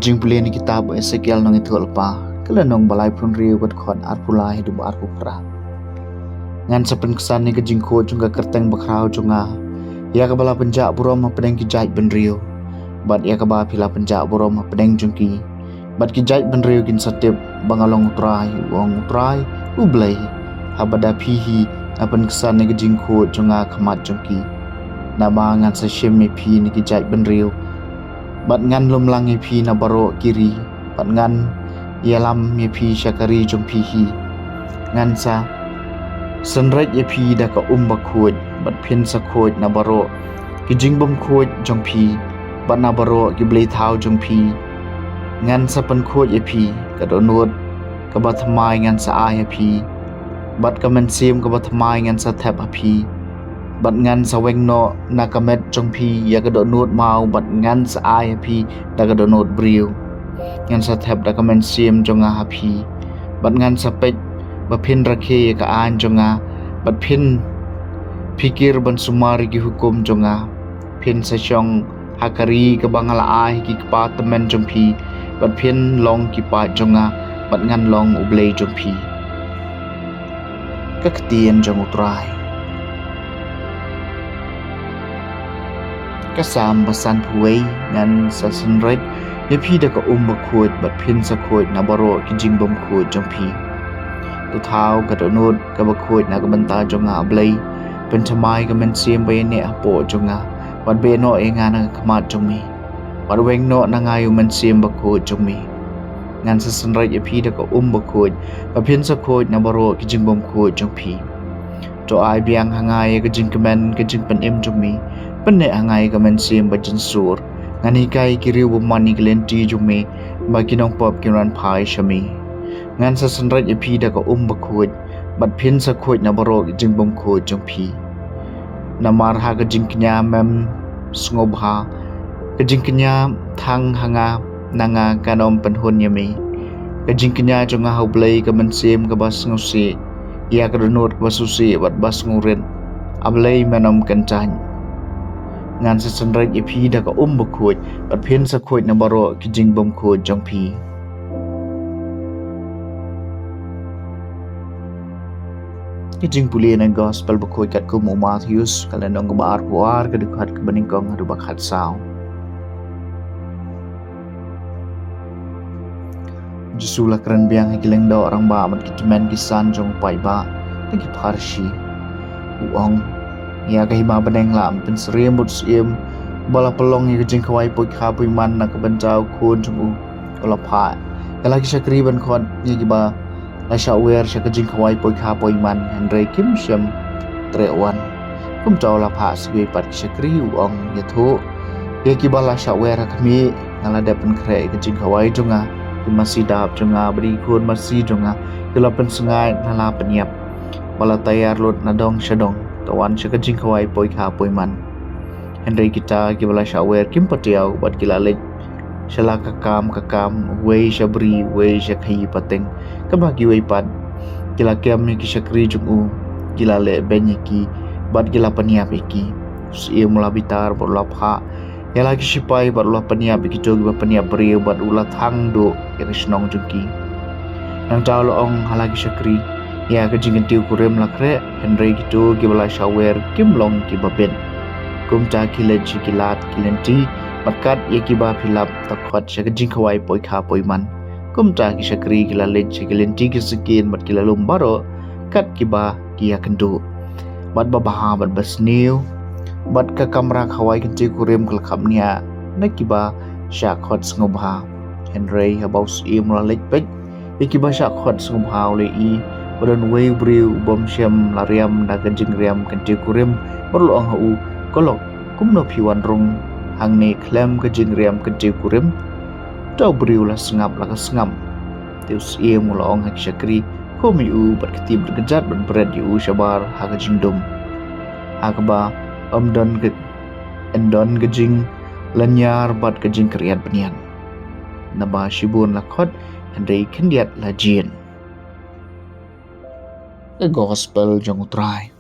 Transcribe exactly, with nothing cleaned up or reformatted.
Jingpule na kitab Esekiel nongïathuhlypa, ka lynnong ba laiphew hynriew, ka dkhot arphew lai haduh ba arphew phra. Ngan sa pynksan ïa ka jingkhuid jong ka kyrteng bakhraw jong nga ïa kaba la pynjah burom hapdeng ki jaitbynriew, bad ïa kaba phi la pynjah burom hapdeng jong ki. Bad ki jaitbynriew kin sa tip ba nga long U Trai, u ong U Trai U Blei, haba da phi hi nga pynksan ïa ka jingkhuid jong nga ha khmat jong ki. Naba ngan sa shim ïa phi na ki jaitbynriew, bad ngan lumlang ïa phi na baroh ki ri, bad ngan ïalam ïa phi sha ka ri jong phi hi. Ngan sa synreit ïa phi da ka um bakhuid, bad phin sa khuid na baroh ki jingbymkhuid jong phi, bad na baroh ki blei thaw jong phi. Ngan sa pynkhuid ïa phi, ka dohnud kaba thymmai ngan sa ai ha phi, bad ka mynsiem kaba thymmai ngan sa thep ha phi. Bad ngan sa weng noh na ka met jong phi ïa ka dohnud maw, bad ngan sa ai ha phi da ka dohnud briew. Ngan sa thep da ka mynsiem jong nga ha phi, bad ngan sa peit ba phin rakhe ïa ka aiñ jong nga, bad phin phikir ban sumar ïa ki hukum jong nga. Phin sa shong ha ka ri kaba nga la ai ha ki kpa tymmen jong phi, bad phin long ki paid jong nga, bad ngan long U Blei jong phi. Ka ktien jong U Trai. Ka Salm ba sanphew wei. Ngan sa synreit ïa phi da ka um bakhuid, bad phin sa khuid na baroh ki jingbymkhuid jong phi. To thaw ka dohnud kaba khuid na ka bynta jong nga, A Blei. Pynthymmai ka mynsiem ba ïaineh hapoh jong nga, bad beh noh ïa nga na ka khmat jong me, bad weng noh na nga ïa u mynsiem bakhuid jong me. Ngan sa synreit ïa phi da ka um bakhuid, bad phin sa khuid na baroh ki jingbymkhuid jong phi. To ai biang ha nga ïa ka jingkmen ka jingpynim jong me, pynneh ha nga ïa ka mynsiem ba jynsur. Ngan hikai ïa ki riew bymman ïa ki lynti jong me, ba ki nongpop kin wan phai sha me. Ngan sa synreit ïa phi da ka um bakhuid, bad phin sa khuid na baroh ki jingbymkhuid jong phi. Namar ha ka jingkñia mem sngewbha, ka jingkñia thang ha nga, na nga kan ym pynhun ïa me. Ka jingkñia jong nga ha U Blei ka mynsiem kaba sngewsih, ïa ka dohnud kaba sngewsih bad ba sngewrit, A Blei, men ym kyntait. Ngan sa synreit ïa phi da ka um bakhuid, bad phin sa khuid na baroh ki jingbymkhuid jong phi. Ka jingpule na ka gospel bakhuid katkum u Mathaios, ka lynnong kaba arphew ar, ka dkhot kaba nyngkong haduh ba khatsaw. U Jisu u la kren biang ha ki lyngdoh rangbah bad ki tymmen ki san jong u paidbah, na ki Pharisi. U ong, ïa ka hima bneng lah ban pynsyriem bad u syiem ba la pynlong ïa ka jingkhawai poikha poiman na ka bynta u khun jong u. U la phah ïa la ki shakri ban khot ïa kiba la shah wer sha ka jingkhawai poikha poiman, hynrei kim shym treh wan. Kumta u la phah sa kiwei pat ki shakri, u ong, ïathuh ïa kiba la shah wer ha khmih, nga la dep pynkhreh ïa ka jingkhawai jong nga. Ki masi dap jong nga bad ki khun masi jong nga ki la pynsngaid, la la pynïap, ba la taiar lut na dong sha dong, to wan sha ka jingkhawai poikha poiman. Hynrei kita kiba la shah wer kim patiaw, bad ki la leit sha la ka kam ka kam, uwei sha bri, uwei sha khaïi pateng. Katba kiwei pat ki la kem ïa ki shakri jong u, ki la leh beiñ ïa ki, bad ki la pynïap ïa ki. U syiem u la bitar bad u la phah ïa la ki shipai bad u la pynïap ïa kito kiba pynïap briew, bad u la thang duh ïa ka shnong jong ki. Nangta u la ong ha la ki shakri, ïa ka jingkyntiew kurim la khreh, hynrei kito kiba la shah wer kim long kiba bit. Kumta khie leit sha ki lad ki lynti, bad kat ïa kiba phi lap, to khot sha ka jingkhawai poikha poiman. Kumta ki shakri ki la leit sha ki lynti ki syngkien bad ki la lum baroh kat kiba ki ïakynduh, bad babha bad basniew, bad ka kamra khawai kyntiew kurim ka la khapniah na kiba shah khot sngewbha. Hynrei haba u syiem u la leit peit ïa kiba shah khot sngewbha, u la ïohi ba don uwei u briew u bym shym la riam da ka jingriam kyntiew kurim, bad u la ong ha u, ko lok, kumno phi wan rung hangne khlem ka jingriam kyntiew kurim? Uta u briew u la sngap la ka sngap. Te u syiem u la ong ha ki shakri, khum ïa u bad kti bad kjat bad bret ïa u shabar ha ka jingdum, ha kaba ym don ka, ym don ka jinglynñiar bad ka jingkhriat bniat. Naba shibun la khot, hynrei khyndiat la jied. Ka gospel jong U Trai.